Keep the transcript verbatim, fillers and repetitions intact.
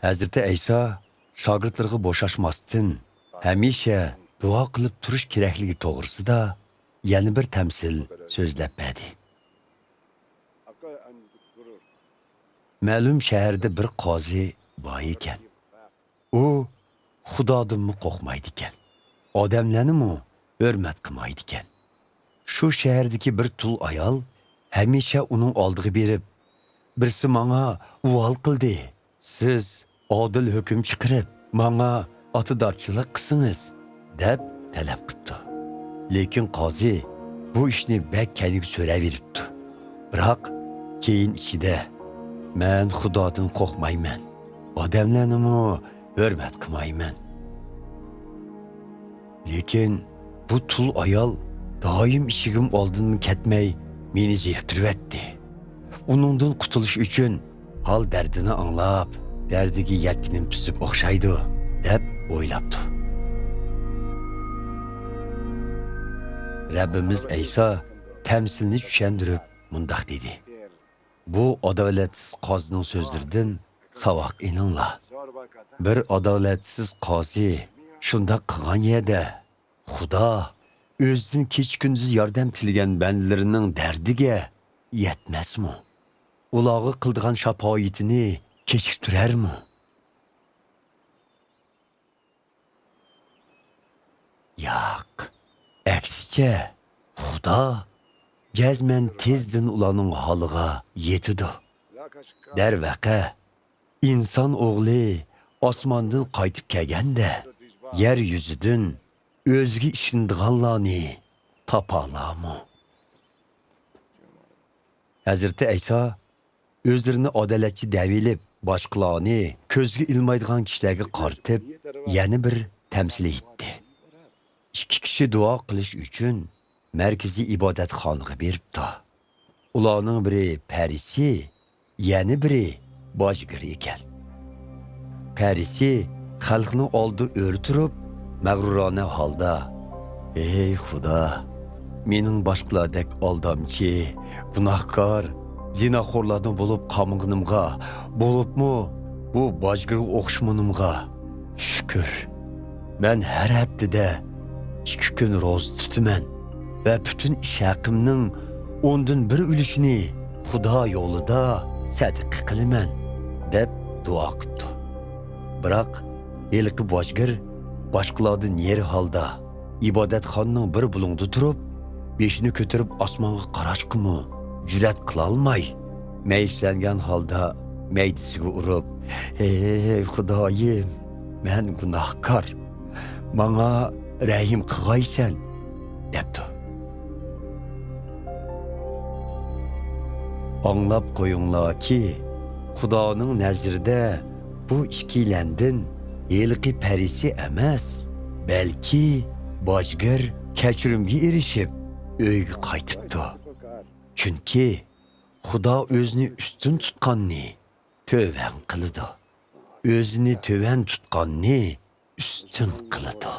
ھەزرىتى ئەيسا شاگىرتلىرىغا بوشاشماستىن، ھەمىشە دۇئا قىلىپ تۇرۇش كېرەكلىكى توغرىسىدا يەنە بىر تەمسىل سۆزلەپ بەردى. مەلۇم شەھەردە بىر قازى بار ئىكەن. ئۇ خۇدادىنمۇ قورقمايدىكەن، ئادەملەرنىمۇ ھۆرمەت قىلمايدىكەن. شۇ شەھەردىكى بىر تۇل ئايال ھەمىشە ئۇنىڭ ئالدىغا بېرىپ، بىرسى ماڭا ئۇۋال قىلدى، سىز ئادىل ھۆكۈم چىقىرىپ، ماڭا ئاتىدارچىلىق قىلسىڭىز، دەپ تەلەپ قىپتۇ. لېكىن قازى بۇ ئىشنى بەك كەينىگە سۆرەۋېرىپتۇ. بىراق كېيىن ئىچىدە، مەن خۇدادىن قورقمايمەن، ئادەملەرنىمۇ ھۆرمەت قىلمايمەن. لېكىن بۇ تۇل ئايال دائىم ئىشىكىم ئالدىدىن كەتمەي، مېنى زېرىكتۈرۈۋەتتى. ئۇنىڭدىن قۇتۇلۇش ئۈچۈن ھال دەردىنى ئاڭلاپ، دەردىگە يەتكىنىم تۈزۈك ئوخشايدۇ، دەپ ئويلاپتۇ. رەببىمىز ئەيسا تەمسىلنى چۈشەندۈرۈپ مۇنداق دېدى: بۇ ئادالەتسىز قازىنىڭ سۆزلىرىدىن ساۋاق ئېلىڭلار. بىر ئادالەتسىز قازى شۇنداق قىلغان يەردە، خۇدا ئۆزىدىن كېچە-كۈندۈز ياردەم تىلىگەن بەندىلىرىنىڭ دەردىگە يەتمەسمۇ؟ ئۇلارغا قىلىدىغان شاپائىتىنى كېچىكتۈرەرمۇ؟ ياق، ئەكسىچە، خۇدا جەزمەن تېزدىن ئۇلارنىڭ ھالىغا يېتىدۇ. دەرۋەقە، ئىنسان ئوغلى ئاسماندىن قايتىپ كەلگەندە، يەر يۈزىدىن ئۆزىگە ئىشىنىدىغانلارنى تاپالارمۇ؟ ھەزرىتى ئەيسا ئۆزلىرىنى ئادالەتچى دەۋېلىپ، باشقىلارنى كۆزگە ئىلمايدىغان كىشىلەرگە قارىتىپ، يەنە بىر تەمسىل ئېيتتى. ئىككى كىشى دۇئا قىلىش ئۈچۈن مەركىزىي ئىبادەتخانىغا بېرىپتۇ. ئۇلارنىڭ بىرى پەرىسىي، يەنە بىرى باجگىر ئىكەن. پەرىسىي خەلقنىڭ ئالدىدا ئۆرە تۇرۇپ، مەغرۇرانە ھالدا، «ئەي خۇدا، مېنىڭ باشقىلاردەك ئالدامچى، گۇناھكار، زىناخورلاردىن بولۇپ قالمىغىنىمغا، بولۇپمۇ بۇ باجگىرغا ئوخشىمىغىنىمغا شۈكۈر. مەن ھەر ھەپتىدە ئىككى كۈن روزا تۇتىمەن ۋە پۈتۈن ئىش ھەققىمنىڭ ئوندىن بىر ئۈلۈشىنى خۇدا يولىدا سەدىقە قىلىمەن» دەپ دۇئا قىپتۇ. بىراق ھېلىقى باجگىر باشقىلاردىن نېرى ھالدا، ئىبادەتخانىنىڭ بىر بۇلۇڭىدا تۇرۇپ، بېشىنى كۆتۈرۈپ ئاسمانغا قاراشقىمۇ جۈرئەت قىلالماي، مەيۈسلەنگەن ھالدا مەيدىسىگە ئۇرۇپ، «ئەي خۇدايىم، مەن گۇناھكار، ماڭا رەھىم قىلغايسەن» دەپتۇ. ئاڭلاپ قويۇڭلاركى، خۇدانىڭ نەزىرىدە بۇ ئىككىيلەندىن ھېلىقى پەرىسىي ئەمەس، بەلكى باجگىر كەچۈرۈمگە ئېرىشىپ، ئۆيىگە قايتىپتۇ. چۈنكى خۇدا ئۆزىنى ئۈستۈن تۇتقاننى تۆۋەن قىلىدۇ، ئۆزىنى تۆۋەن تۇتقاننى ئۈستۈن قىلىدۇ.